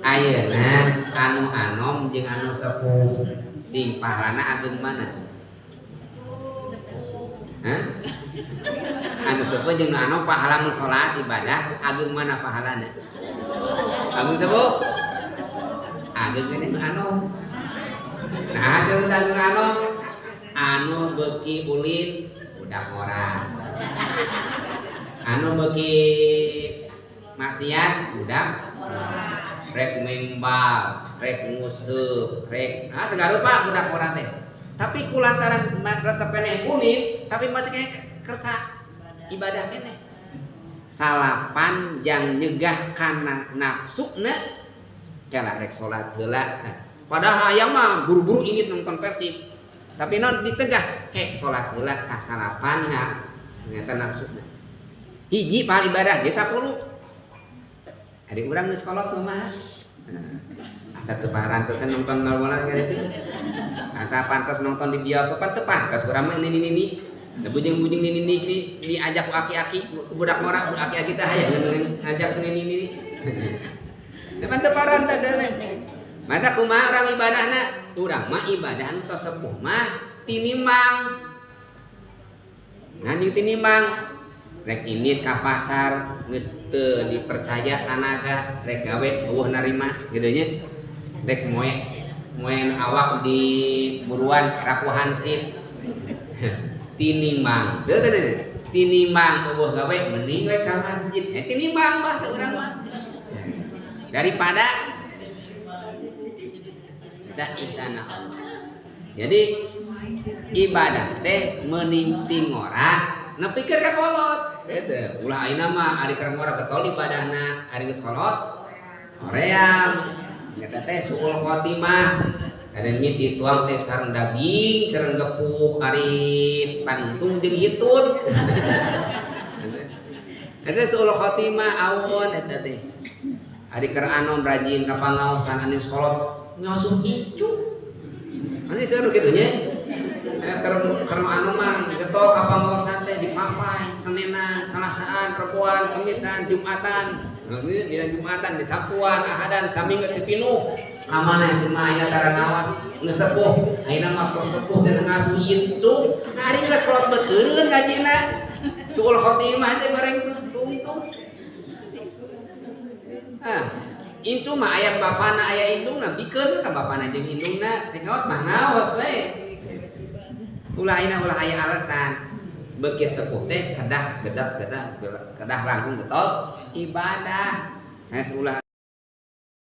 Ayeuna anu anom jeung anu sepuh sing pahalana ageung mana? Hah? Anu sepuh jeung anu anom pahala mun salat ibadah ageung mana pahalana? Ageung sepuh? Ageung keneh nu anom. Nah, cenah ageung anom anu beuki ulin budak ngora. Anu beuki maksiat budak rek mengbal, rek nguseup, rek ah sagarupa budak ngora teh. Tapi kulantaran resep keneh ulin, tapi masih keneh kersa ibadah keneh. Salapan jang nyegah kana nafsuna kela rek salat heula. Nah, padahal hayang mah buru-buru ingin nonton Persib. Tapi non dicegah kek salat heula tah salapan nyata nafsuna. Hiji pahala ibadah ge 10. Ari urang geus kolot kumaha? Asa teu parantesan nonton bola ka ditu. Asa pantes nonton di bioskop teu pantes urang mah nini-nini. Da bujeng-bujeng nini-nini diajak ku aki-aki ku budak ngora, budak aki-aki teh hayang ngajak ku nini-nini. Da pan teu parantes teh. Mata kumaha urang ibadahna? Urang mah ibadah nu tos sepuh mah tinimbang. Nganjing tinimbang. Rek indit ka pasar geus teu dipercaya tanaga, rek gawe eueuh narima kitu nya. Rek moe awak di buruan raku hansip. Tinimbang. Teu teu tinimbang eueuh gawe mending we ka masjid. Tinimbang bahasa urang mah. Daripada kita ihsana Allah. Jadi ibadah teh mending ti ngora nepikeun ka kolot. Gitu. Ulah ayeuna mah ari keur ngora getol ibadahna, ari geus kolot hoream. Nyata teh suul khotimah. Ada mie dituang teh sareng daging, sareng gepuk, ari pantung jeung hitut. Eta suul khotimah awon eta teh. Ari keur anom rajin ka pangaosan anu kolot ngasuh incu. Ani seru kitu nya. Keur anu mah getol ka pangaosan teh dipapai Senenan, Salasaan, Reboan, Kemisan, Jumatan. Nah, dina Jumatan, di Sabtuan, Ahadan, saminggu teh pinuh. Ka mana sih mah ayeuna tara ngawas geus sepuh. Ayeuna mah tos sepuh teh ngasuh incu. Nah, ari geus kolot beuteureuh gajina. Suul khotimah teh goreng tungtung. Ah, incu mah aya bapana aya indungna bikeun ka bapana jeung indungna teh ngaos mah ngaos we. Ulah ayeuna ulah aya alasan. Beuki sepuh teh kedah gedak kedah kedah langkung getol ibadah. Sanes ulah